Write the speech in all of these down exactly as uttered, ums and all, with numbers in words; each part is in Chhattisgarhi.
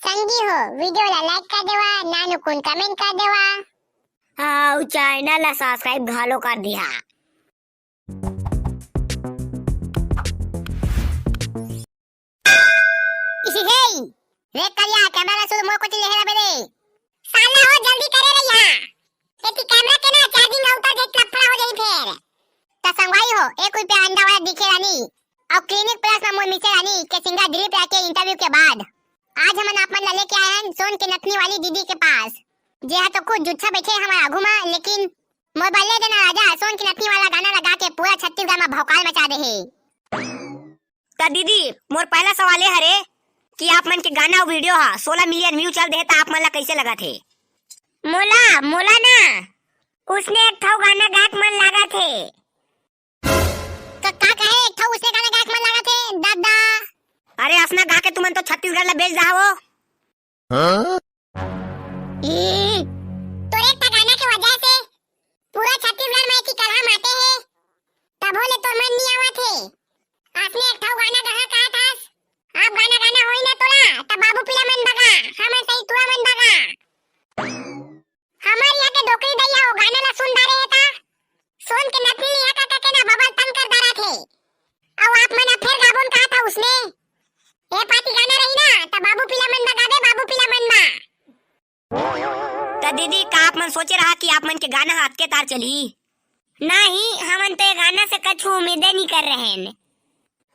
संगी हो, video ला like कर देवा, नानू कुन comment कर देवा। हाँ, अउ channel ला subscribe घलो कर दिहा। इसी हे, रे करिया, camera ला सुध मोर कोती लेहे ला बेले। साला हो, जल्दी करे रहिहा। एती camera के ना charging आउट देख लफड़ा हो जाई फेर। त संगवारी हो, एक रुपया अंडा वाला दिखे रानी, अउ Clinic Plus म मोर मिसे रानी के सिंगर दिलीप राय के interview के बाद आज हमन आप मन ला लेके आए हन सोन के नथनी वाली दीदी के पास, जे ह तो खुद जुच्छा बैठे हमर आघू म, लेकिन मोर बल्ले देना राजा सोन के नथनी वाला गाना लगा के पूरा छत्तीसगढ़ म भौकाल मचा दे हे। त दीदी, मोर पहला सवाल ये हरे कि आप मन के गाना अउ video ह सोलह million view चल दे हे, त आप मन ला कैसे लगत हे? मोला, मोला ना, उसने एक ठो गाना गायक मन लागत हे। का, का कहे? एक ठो उसने गाना गायक मन लागत हे, दादा। अरे, असना गा के तुमन तो छत्तीसगढ़ ला बेच दहावो। हाँ? ई, तोरे एक ठा गाना के वजह से पूरा छत्तीसगढ़ में एती कलहा माते हे, तभो ले तोर मन नी आवत हे। असने एक ठो गाना गहा का थास, आप गाना गाना होई ना तोला, त बाबू पीला मन बगा, हमर सही तुआ मन बगा। हमर यहाँ के डोकरी दइया ओ गाना ला सुन डारे हे ता, सोन के नथनी लिहा का कके ना बबल तंग कर डारा थे। अउ आप मन अब फेर गाबोन कहा था उसने। ए पाती गाना रही ना, त बाबू पीला मन बा गाबे, बाबू पीला मन बा। त दीदी, का आप मन सोचे रहा कि आप मन के गाना ह अतके तार चलही? नहीं, हमन तो ये गाना से कछु उम्मीदे नहीं कर रहे हैं।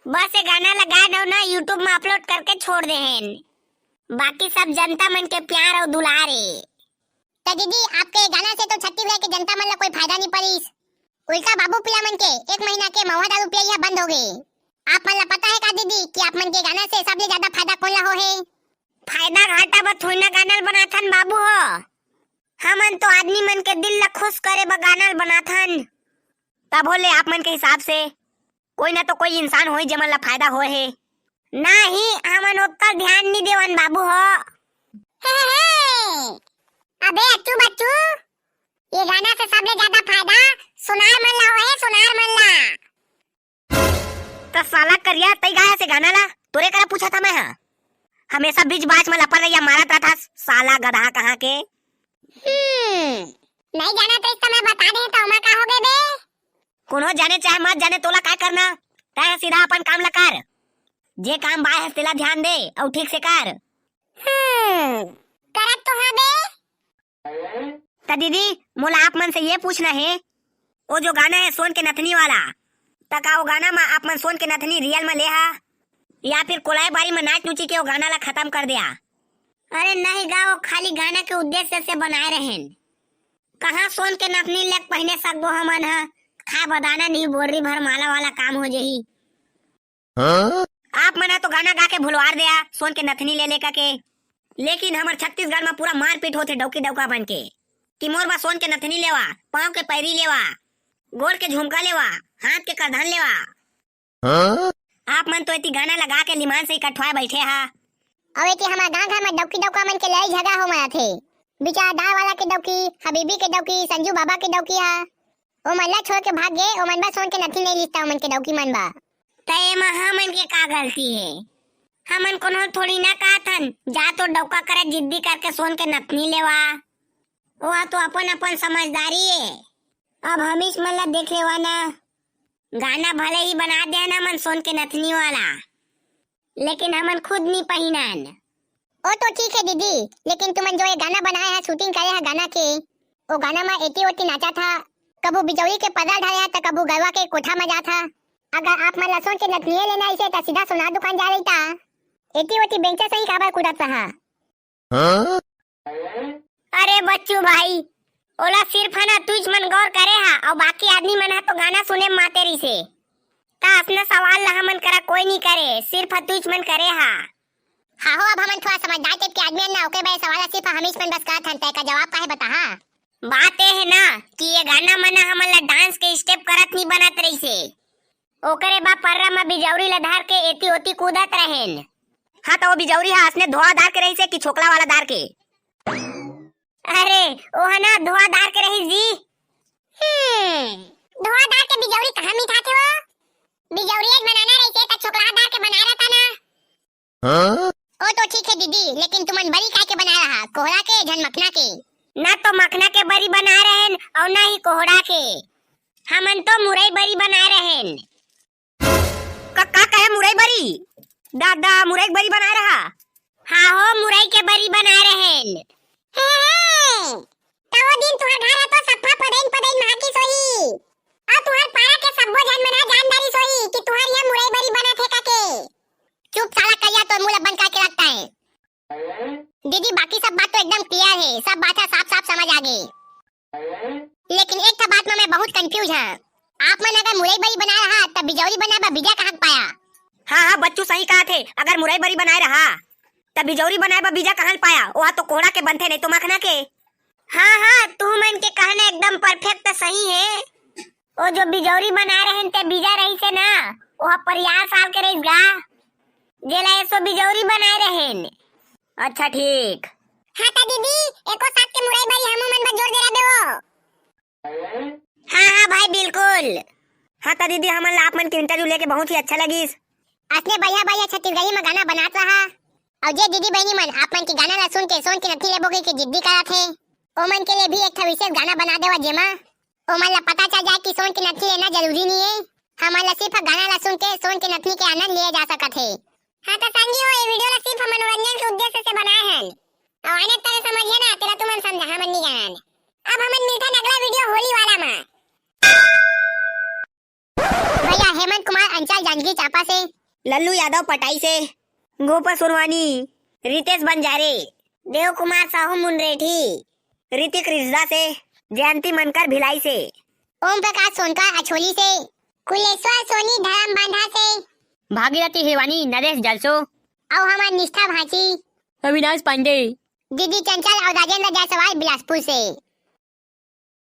बस ये गाना लगा दो ना, YouTube में upload करके छोड़ दे हैं। बाकी सब जनता मन के प्यार और दुलार है। त दीदी, आपके गाना से तो छत्तीसगढ़ के जनता मन ला कोई फायदा नहीं पड़िस, उल्टा बाबू पिला मन के एक महीना के महुआ दारू पियई ह बंद हो गए। आप मन ला पता है का दीदी कि आप मन के गाना से सबले ज्यादा फायदा कोन ला हो हे? फायदा घाटा बर थोड़ी ना गाना ल बनाथन बाबू हो, हमन तो आदमी मन के दिल ला खुश करे बर गाना ल बनाथन। तभो ले आप मन के हिसाब से कोई ना तो कोई इंसान होही जेमन ला फायदा होए हे। नाही, हमन ओकर ध्यान नी देवन बाबू हो। हे, हे, हे। अबे अच्चू बच्चू, ये गाना से सबले ज्यादा फायदा सोनार मन ला होए, सोनार मन ला। त साला करिया, तई गाया से गाना ला? तोरे करा पूछा था मैं हा। हमेशा बीच बाच में लपर रहिया मारत रहथस, साला गधा कहाँ के। हम्म, नहीं जाना तो इस समय बता दे तो ओमा का हो गए बे? कोनो जाने चाहे मत जाने, तोला काय करना? तय सीधा अपन काम ला कर, जे काम बाय हस तेला ध्यान दे अउ ठीक से कर। हम्म, करत तो हाँ बे। त दीदी, मोला आप मन से ये पूछना हे, वो जो गाना है सोन के नथनी वाला, त का वो गाना म आप मन सोन के नथनी real म ले हा, या फिर कोलाईबारी म नाच नूची के वो गाना ला खत्म कर दिया? अरे नहीं गा, वो खाली गाना के उद्देश्य से बनाए रहेन। कहाँ सोन के नथनी ले पहने सकबो हमन ह? खा बदाना नहीं, बोरी भर माला वाला काम हो जही। हाँ? आप मन ह तो गाना गा के भुलवार दे आ, सोन के नथनी ले लेकर के। लेकिन हमर छत्तीसगढ़ म पूरा मारपीट होथे डौकी डौका मन के, कि मोर बा सोन के नथनी लेवा, पाँव के पैरी लेवा, गोड़ के झुमका लेवा, हाथ के करधन लेवा। हाँ? आप मन तो एती गाना लगा के लिमान से ही कठवाए बैठे हा। अउ एती हमर गांव घर म डौकी डौका मन के लड़ाई झगड़ा हो मनाथे। बिचारा दार वाला के डौकी, हबीबी के डौकी, संजू बाबा के डौकी हा। ओमन ला छोड़ के भाग गे, ओमन बा सोन के नथनी नहीं लिस्ता, ओमन के डौकी मन बा। त एमा हमन के का गलती हे? हमन कोनो थोड़ी ना कहत हन, जा तो डौका करा जिद्दी करके सोन के नथनी लेवा। ओहा तो अपन अपन समझदारी हे। अब हमीच मन ला देख लेवा ना, गाना भले ही बना दे ना मन सोन के नथनी वाला, लेकिन हमन खुद नी पहिनन। ओ तो ठीक है दीदी, लेकिन तुमन जो ये गाना बनाए है, shooting करे है गाना के, वो गाना में एती ओती नाचा था, कभू बिजौरी के पदर ढाले है, तो कभू गरवा के कोठा में जा था। अगर आप मन ला सोन के नथनिए लेना इसे, तो सीधा सोनार दुकान जा रही था। एती ओती बेंचा सही काबर कूदत रहा। हाँ? अरे बच्चू भाई, ओला सिर्फ है ना तुझ मन गौर करे हा, अउ बाकी आदमी मन हा तो गाना सुने माते रहिसे। त असना सवाल ला हमन करा कोई नी करे, सिर्फ तुझ मन करे हा। हाँ हो, अब हमन थोड़ा समझदार type के आदमी हन ना, ओके बे सवाल ला सिर्फ हमीच मन बस करत हन, तय का जवाब काहे बताहा? बात ए हे ना कि ये गाना मन ह हमन ला dance के step करत नी बनत रहिसे, ओकरे बा पर्रा म बिजौरी ला धर के एती ओती कूदत रहेन। हाँ, त वो बिजौरी हा असने धोआ दार के रहिसे कि छोकला वाला दार के? अरे, ओह ना धोआ दार के रहिस जी। हम्म, धोआ दार के बिजौरी कहाँ मिठाथे वो? बिजौरी एक बनाना रहिसे त छोकला दार के बनाए रहता ना। हाँ? ओ तो ठीक हे दीदी, लेकिन तुमन बरी काय के बनाय रहा, कोहड़ा के झन मखना के? ना तो मखना के बरी बनाय रहेन अउ ना ही कोहड़ा के। हमन तो मुरई बरी बनाय रहेन। का, का कहे, मुरई बरी? दादा, मुरई के बरी बनाय रहा? हाँ हो, मुरई के बरी बनाय रहेन। हे, हे, त ओ दिन तुहर घर ह तो सफा पदइन पदइन महकिस होही। अउ तुहर पारा के सब्बो झन मन ह जान डारिस होही कि तुहर इहाँ मुरई बरी बनत हे कके। चुप साला करिया, तोर मुंह ल बंद करके रखता है। दीदी, बाकी सब बात तो एकदम क्लियर हे, सब बात ह साफ साफ समझ आ गे। लेकिन एक ठा बात म मैं बहुत कंफ्यूज हंव। आप मन अगर मुरई बरी बनाय रहा, त बिजौरी बनाय बर बीजा कहाँ के पाया? हाँ, हाँ, बच्चू सही कहत हे, अगर मुरई बरी बनाय रहा, त बिजौरी बनाय बर बीजा कहाँ ले पाया? ओहा तो कोहड़ा के बनथे, नहीं तो मखना के। हाँ, हाँ, तुमन के कहना एकदम परफेक्ट सही हे। ओ जो बिजौरी बनाय रहेन ते बीजा रहिस हे ना, ओहा परियार साल के रहिस गा, जेला एसो बिजौरी बनाय रहेन। अच्छा, ठीक। हाँ त दीदी, एको साथ के मुरई बरी हमू मन बर जोर दे रहा देवो। हाँ, हाँ भाई, बिल्कुल। हाँ त दीदी, हमन ला आप मन के इंटरव्यू लेके बहुत ही अच्छा लगिस। असने बढ़िया बढ़िया छत्तीसगढ़ी म गाना बनात रहा। अउ जे दीदी बहिनी मन आप मन के गाना ला सुन के सोन के नथनी लेबो के, के जिद्दी करत हे, ओमन के लिए भी एक ठा विशेष गाना बना देवा, जेमा ओमन ला पता चल जाए कि सोन के नथनी लेना जरूरी नहीं है। हमन ला सिर्फ गाना ला सुन के सोन के नथनी के आनंद लिए जा सकत हे। हाँ त संगी हो, ये वीडियो ला सिर्फ मनोरंजन के उद्देश्य से बनाए हन। अउ आने तरह समझिए ना, तेला तुमन समझा, हमन नहीं जानन। अब हमन मिलथन अगला वीडियो होली वाला मा। भैया हेमंत कुमार अंचल जांजगीर चांपा से, लल्लू यादव पटाई से, गोपा सोनवानी, रितेश बंजारे, देव कुमार साहू मुनरेठी, ऋतिक रिजदा से, जयंती मनकर भिलाई से, ओम प्रकाश सोनकर अछोली से, कुलेश्वर सोनी धरम बांधा से, भागीरथी हिरवानी नरेश जलसो, अउ हमर निष्ठा भांची, अविनाश पांडे, दीदी चंचल अउ राजेंद्र जायसवाल बिलासपुर से।